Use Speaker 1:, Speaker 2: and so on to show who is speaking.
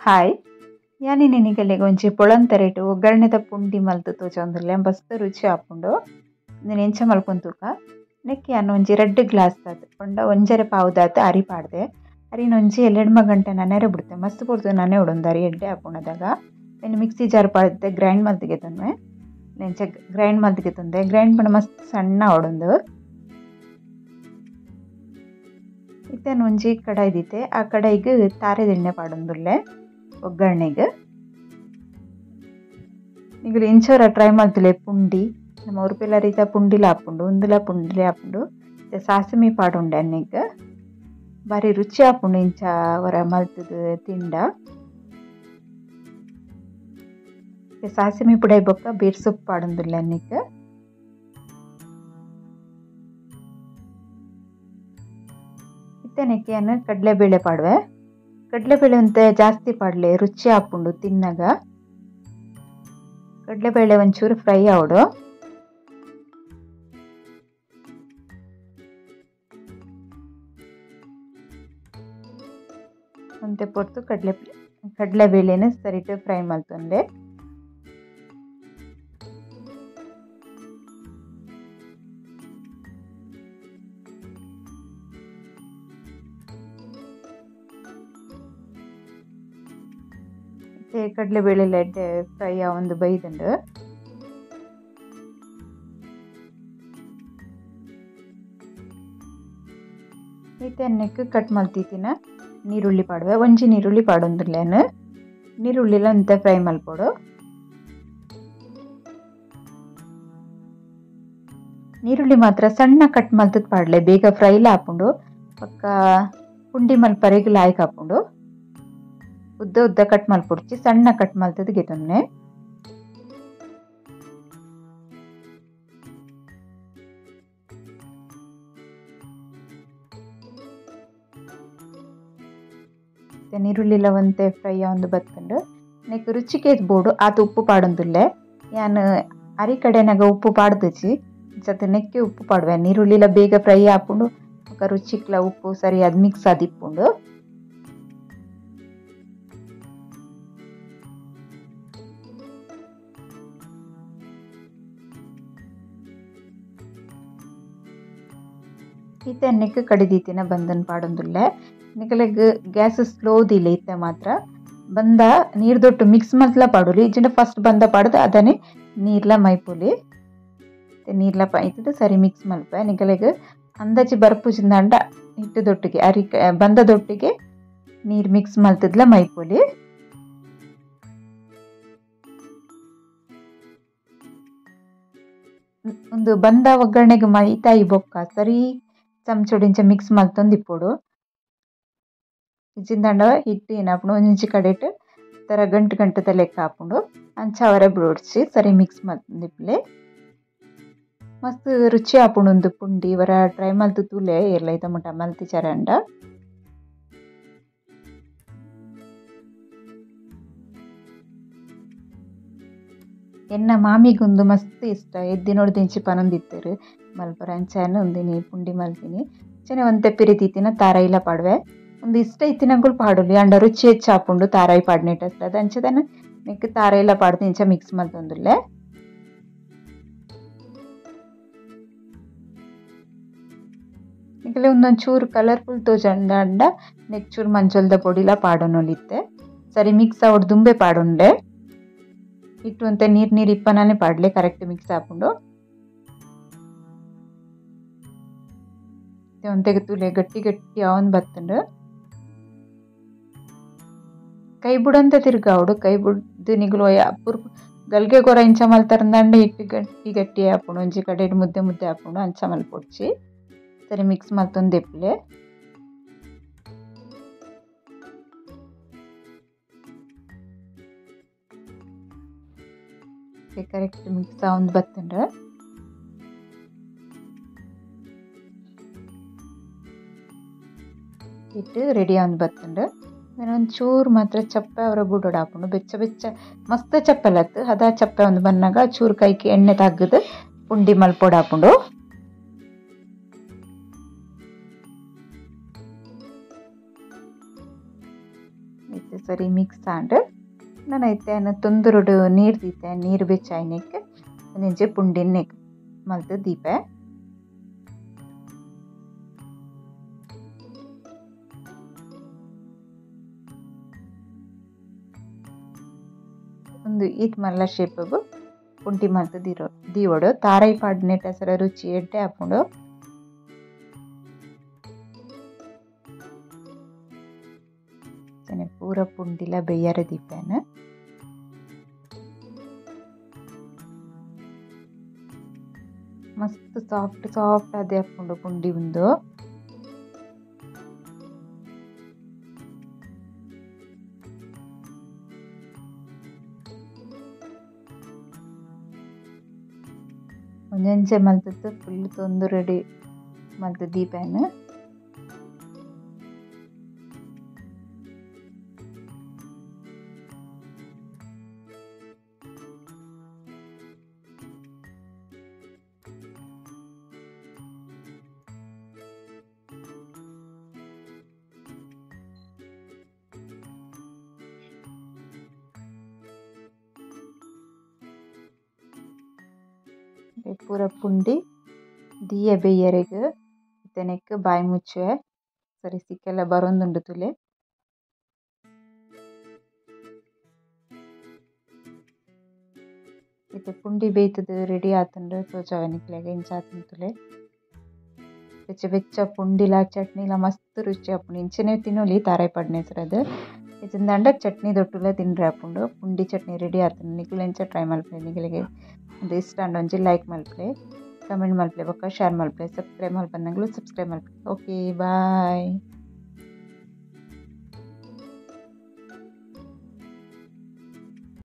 Speaker 1: Hi ಯಾನಿ ನಿಗಲೆಗ್ ಒಂಜಿ ಪೊಳಂತರೆಟ್ ಒಗ್ಗರಣೆದ ಪುಂಡಿ ಮಲ್ತ್ ತೋಜೊಂದುಲ್ಲೆ ಮಸ್ತ್ ರುಚಿ ಆಪುಂಡು. ಉಂದೆನ್ ಎಂಚ ಮಲ್ಪೊಂದು ತೂಕ. ನೆಕ್ಕ್ ಯಾನ್ ಒಂಜಿ 2 ಗ್ಲಾಸ್ ದಾತ್ ಪಂಡ 1.5 ಪಾವುದಾತ್ ಅರಿ ಪಾಡ್ದೆ. ಅರಿನ್ ಒಂಜಿ 2 ಗಂಟೆ ನನೆರೆ ಬುಡ್ತೆ. ಮಸ್ತ್ ಪೊರ್ತು ನನೆ ಉಡೊಂದು ಅರಿ ಎಡ್ಡೆ ಆಪುಂಡು. ಅದಾಗ ಮಿಕ್ಸಿ ಜಾರ್ ಪಾಡ್ದೆ ಗ್ರೈಂಡ್ ಮಲ್ತ್ ಗೆತೊನ್ವೆ. ಎಂಚ ಗ್ರೈಂಡ್ ಮಲ್ತ್ ಗೆತೊಂದೆ. ಗ್ರೈಂಡ್ ಪಂಡ ಮಸ್ತ್ ಸಣ್ಣ ಆವೊಡುಂದು. ಇತ್ತೆ ಒಂಜಿ ಕಡಾಯಿ ದೀತೆ. ಆ ಕಡಾಯಿಗ್ ತಾರೆದ ಎಣ್ಣೆ ಪಾಡೊಂದುಲ್ಲೆ ಒಗ್ಗರಣೆಗ್. ನಿಗುಲು ಇಂಚೊರ ಟ್ರೈ ಮಲ್ತುಲೆ ಪುಂಡಿ. ನಮ್ಮ ಉರುಪಿಲ ರೀತ ಪುಂಡಿಲ ಆಪುಂಡು, ಉಂದುಲ ಪುಂಡಿಲೆ ಆಪುಂಡು. ಸಾಸಿಮೆ ಪಾಡುಂಡೆ ಎಣ್ಣೆಗ್ ಬಾರಿ ರುಚಿ ಆಪುಂಡು ಇಂಚ ಒರ ಮಲ್ತುದು ತಿಂಡ. ಸಾಸಿಮೆ ಪುಡೈ ಬೊಕ್ಕ ಬೇರ್ ಸೊಪ್ಪು ಪಾಡೊಂದುಲ್ಲೆ ಎಣ್ಣೆಗ್. ಇತ್ತೆ ನೆಕ್ಕ್ ಯಾನ್ ಕಡಲೆಬೇಳೆ ಪಾಡುವೆ. ಕಡಲೆಬೇಳೆ ಒಂತೆ ಜಾಸ್ತಿ ಪಾಡ್ಲೆ ರುಚಿ ಆಪುಂಡು ತಿನ್ನಗ. ಕಡಲೆಬೇಳೆ ಒಂಚೂರು ಫ್ರೈ ಆವೊಡು. ಒಂತೆ ಪೊರ್ತು ಕಡಲೆಬೇಳೆನ್ ಸರಿಟ್ ಫ್ರೈ ಮಲ್ತೊಂಡೆ. ಕಡಲೆಬೇಳೆ ಎಡ್ಡೆ ಫ್ರೈ ಆವೊಂದು ಬೈದುಂಡು. ಇತ್ತೆ ನೆಕ್ಕ್ ಕಟ್ ಮಲ್ತಿತ್ತಿನ ನೀರುಳ್ಳಿ ಪಾಡುವೆ. ಒಂಜಿ ನೀರುಳ್ಳಿ ಪಾಡೊಂದುಲ್ಲೆನ್. ನೀರುಳ್ಳಿಲ ಒಂತೆ ಫ್ರೈ ಮಲ್ಪೊಡು. ನೀರುಳ್ಳಿ ಮಾತ್ರ ಸಣ್ಣ ಕಟ್ ಮಲ್ತದ್ ಪಾಡ್ಲೆ, ಬೇಗ ಫ್ರೈಲ ಆಪುಂಡು. ಬೊಕ್ಕ ಪುಂಡಿ ಮಲ್ಪರೆಗ್ ಲಾಯ್ಕ್ ಆಪುಂಡು. ಉದ್ದ ಉದ್ದ ಕಟ್ ಮಲ್ಪೊಡ್ಚಿ, ಸಣ್ಣ ಕಟ್ ಮಲ್ತದ್ ಗೆತೊನ್ನೆ. ನೀರುಳ್ಳಿಲ ಒಂತೆ ಫ್ರೈ ಆವೊಂದು ಬತ್ತುಂಡು. ನೆಕ್ಕ್ ರುಚಿಗೆ ಬೋಡು ಆತ್ ಉಪ್ಪು ಪಾಡೊಂದುಲ್ಲೆ. ಯಾನ್ ಅರಿ ಕಡೆನಗ ಉಪ್ಪು ಪಾಡ್ದುಜಿ, ಅಂಚಾದ್ ನೆಕ್ಕೆ ಉಪ್ಪು ಪಾಡುವೆ. ನೀರುಳ್ಳಿಲ ಬೇಗ ಫ್ರೈ ಆಪುಂಡು, ಬೊಕ್ಕ ರುಚಿಕ್ಲ ಉಪ್ಪು ಸರಿಯಾದ್ ಮಿಕ್ಸ್ ಆದಿಪ್ಪುಂಡು. ಇತ್ತೆ ನೆಕ್ಕ್ ಕಡಿದೀತಿನ ಬಂದನ್ ಪಾಡೊಂದುಲ್ಲೆ. ನಿಕಲೆಗ್ ಗ್ಯಾಸ್ ಸ್ಲೋ ದೀಲೆ ಇತ್ತೆ ಮಾತ್ರ. ಬಂದ ನೀರ್ ದೊಟ್ಟು ಮಿಕ್ಸ್ ಮಲ್ತ್ಲ ಪಾಡೊಲಿ, ಇಜ್ಜಿಂಡ ಫಸ್ಟ್ ಬಂದ ಪಾಡ್ದ್ ಅದನೆ ನೀರ್ಲ ಮೈಪೊಲಿ. ನೀರ್ಲ ಮೈತ್ದ್ ಸರಿ ಮಿಕ್ಸ್ ಮಲ್ಪೆ. ನಿಕಲೆಗ್ ಅಂದಾಜಿ ಬರ್ಪುಜಿಂದಾಂಡ ಹಿಟ್ಟು ದೊಟ್ಟಿಗೆ ಅರಿ ಬಂದ ದೊಟ್ಟಿಗೆ ನೀರ್ ಮಿಕ್ಸ್ ಮಲ್ತದ್ಲ ಮೈಪೊಲಿ. ಒಂದು ಬಂದ ಒಗ್ಗರಣೆಗ್ ಮೈತಾಯಿ ಬೊಕ್ಕ ಸರಿ ಚಮಚೊಡು ಇಂಚ ಮಿಕ್ಸ್ ಮಲ್ತೊಂದಿಪ್ಪೊಡು. ಇಜ್ಜಿಂದಾಂಡ ಹಿಟ್ಟು ಏನಾಪುಂಡು ಒಂಜಿ ಕಡೆಟ್ ತರ ಗಂಟು ಗಂಟುದ ಲೆಕ್ಕ ಆಪುಂಡು. ಅಂಚ ಅವರೆ ಬುಡೊಡ್ಚಿ ಸರಿ ಮಿಕ್ಸ್ ಮಲ್ತೊಂದಿಪ್ಪುಲೆ. ಮಸ್ತ್ ರುಚಿ ಆಪುಂಡು ಉಂದು ಪುಂಡಿ. ಒರ ಟ್ರೈ ಮಲ್ತ್ ತೂಲೆ ಏರ್ಲ ಐತ ಮುಟ ಮಲ್ತಿಜಾರಂಡ. ಎನ್ನ ಮಾಮಿಗುಂದು ಮಸ್ತ್ ಇಷ್ಟ. ಎದ್ದಿನೊಡ್ದಿಂಚಿ ಪನೊಂದಿತ್ತೆರ್ ಮಲ್ಪರೆ. ಅಂಚಾನ ಉಂದಿನಿ ಪುಂಡಿ ಮಲ್ತಿನಿ. ಅಂಚನೆ ಒಂತೆ ಪಿರಿ ದೀತಿನ ತಾರಾಯಿಲ ಪಾಡುವೆ. ಒಂದು ಇಷ್ಟ ಇತ್ತಿನಂಕುಲು ಪಾಡೊಲಿ, ಆಂಡ ರುಚಿ ಹೆಚ್ಚಾಪುಂಡು ತಾರಾಯಿ ಪಾಡ್ನೆಟ್ ಅದ್. ಅಂಚದನ ನೆಕ್ಕ್ ತಾರಾಯಿಲ ಪಾಡ್ದ್ ಇಂಚ ಮಿಕ್ಸ್ ಮಲ್ತೊಂದುಲ್ಲೆ. ನಿಕಲೆ ಉಂದೊಂಚೂರು ಕಲರ್ಫುಲ್ ತೋಜೊಂಡಾಂಡ ನೆಕ್ಕ್ ಚೂರು ಮಂಜೊಲ್ದ ಪೊಡಿಲ ಪಾಡೊನೊಲಿತ್ತೆ. ಸರಿ ಮಿಕ್ಸ್ ಆವೊಡು ದುಂಬೆ ಪಾಡೊನ್ಲೆ. ಹಿಟ್ಟು ಒಂತೆ ನೀರ್ ನೀರ್ ಇಪ್ಪನಾನೆ ಪಾಡ್ಲೆ, ಕರೆಕ್ಟ್ ಮಿಕ್ಸ್ ಆಪುಂಡು. ಒಂತೆಗ್ ತೂಲೆ ಗಟ್ಟಿ ಗಟ್ಟಿ ಆವೊಂದು ಬತ್ತುಂಡು. ಕೈ ಬುಡಂತ ತಿರ್ಗಾವೊಡು. ಕೈ ಬುಡ್ದು ನಿಗುಲು ಗಲ್ಗೆ ಗೊರ ಇಂಚ ಮಲ್ತರಂದಾಂಡ ಹಿಟ್ಟು ಗಟ್ಟಿ ಗಟ್ಟಿ ಆಪುಂಡು. ಒಂಜಿ ಕಡೆಡ್ ಮುದ್ದೆ ಮುದ್ದೆ ಆಪುಂಡು. ಅಂಚ ಮಲ್ಪೊಡ್ಚಿ. ಸರಿ ಮಿಕ್ಸ್ ಮಲ್ತೊಂದಿಪ್ಪುಲೆ. ಕರೆಕ್ಟ್ ಮಿಕ್ಸ್ ಆವೊಂದು ಬತ್ತುಂಡು. ಹಿಟ್ಟು ರೆಡಿ ಆವೊಂದು ಬತ್ತುಂಡು. ಒಂಚೂರು ಮಾತ್ರ ಚಪ್ಪೆ ಅವರ ಬುಡೊಡು ಆಪುಂಡು. ಬೆಚ್ಚ ಬೆಚ್ಚ ಮಸ್ತ್ ಚಪ್ಪೆಲತ್ತು ಅದ ಚಪ್ಪೆ ಒಂದು ಬನ್ನಗ ಚೂರು ಕೈಗೆ ಎಣ್ಣೆ ತಗ್ಗದು ಪುಂಡಿ ಮಲ್ಪೊಡು ಆಪುಂಡು. ಸರಿ ಮಿಕ್ಸ್ ಆಂಡ್ ನಾನು ಐತೆ ತೊಂದರಡು ನೀರು ದೀತೆ ನೀರು ಬೆಚ್ಚಾಯ್ನೆಕ್ ಒಂಜೊಂಜೆ ಪುಂಡಿನ್ ನೆಕ್ ಮಲ್ತ್ ದೀಪೆ. ಒಂದು ಈತ್ ಮಲ್ಲ ಶೇಪಗು ಪುಂಡಿ ಮಲ್ತ್ ದೀವೊಡು. ತಾರೈ ಪಾಡ್ನೆಟ್ ಸರ ರುಚಿ ಎಡ್ಡೆ ಆಪುಂಡು. ಪೂರ ಪುಂಡಿಲ ಬೇಯರ ದೀಪೇನ. ಮಸ್ತ್ ಸಾಫ್ಟ್ ಸಾಫ್ಟ್ ಅದೇ ಆಪುಂಡು ಪುಂಡಿ ಉಂದು. ಒಂಜೊಂಜೆ ಮಲ್ತದ್ದು ಫುಲ್ ತೊಂದು ರೆಡಿ ಮಲ್ತ್ ದೀಪೇನ. ಪೂರ ಪುಂಡಿ ದಿಯ ಬೇಯರೆಗ್ ಇತ್ತನೆಕ್ ಬಾಯಿ ಮುಚ್ಚುವೆ ಸರಿ ಸಿಕ್ಕೆಲ್ಲ ಬರೊಂದುಂಡು ತುಲೆ. ಇತ್ತೆ ಪುಂಡಿ ಬೇಯ್ತದ ರೆಡಿ ಆತುಂಡು ತೋಜಾವೆ ನಿಕ್ಲೆಗ್ ಇಂಚ ಆತುಂಡು ತುಲೆ. ಬೆಚ್ಚ ಬೆಚ್ಚ ಪುಂಡಿಲ ಚಟ್ನಿಲ ಮಸ್ತ್ ರುಚಿ ಆಪುಂಡು. ಇಂಚನೆ ತಿನ್ನೊಲಿ ತಾರಾಯಿ ಪಾಡ್ನೆ ಸರದ್ ಇಜ್ಜಿಂದಾಂಡ ಚಟ್ನಿ ದೊಟ್ಟುಲ ತಿನ್ರೆ ಆಪುಂಡು. ಪುಂಡಿ ಚಟ್ನಿ ರೆಡಿ ಆತುಂಡು. ನಿಕುಲು ಎಂಚ ಟ್ರೈ ಮಲ್ಪುಲೆ. ನಿಕಲೆಗ್ ಇಷ್ಟ ಆಂಡ ಒಂಜಿ ಲೈಕ್ ಮಲ್ಪುಲೆ, ಕಮೆಂಟ್ ಮಲ್ಪುಲೆ, ಬೊಕ್ಕ ಶೇರ್ ಮಲ್ಪುಲೆ, ಸಬ್ಸ್ಕ್ರೈಬ್ ಮಲ್ಪಂದಂಗ್ಲು ಸಬ್ಸ್ಕ್ರೈಬ್ ಮಲ್ಪುಲೆ. Okay bye.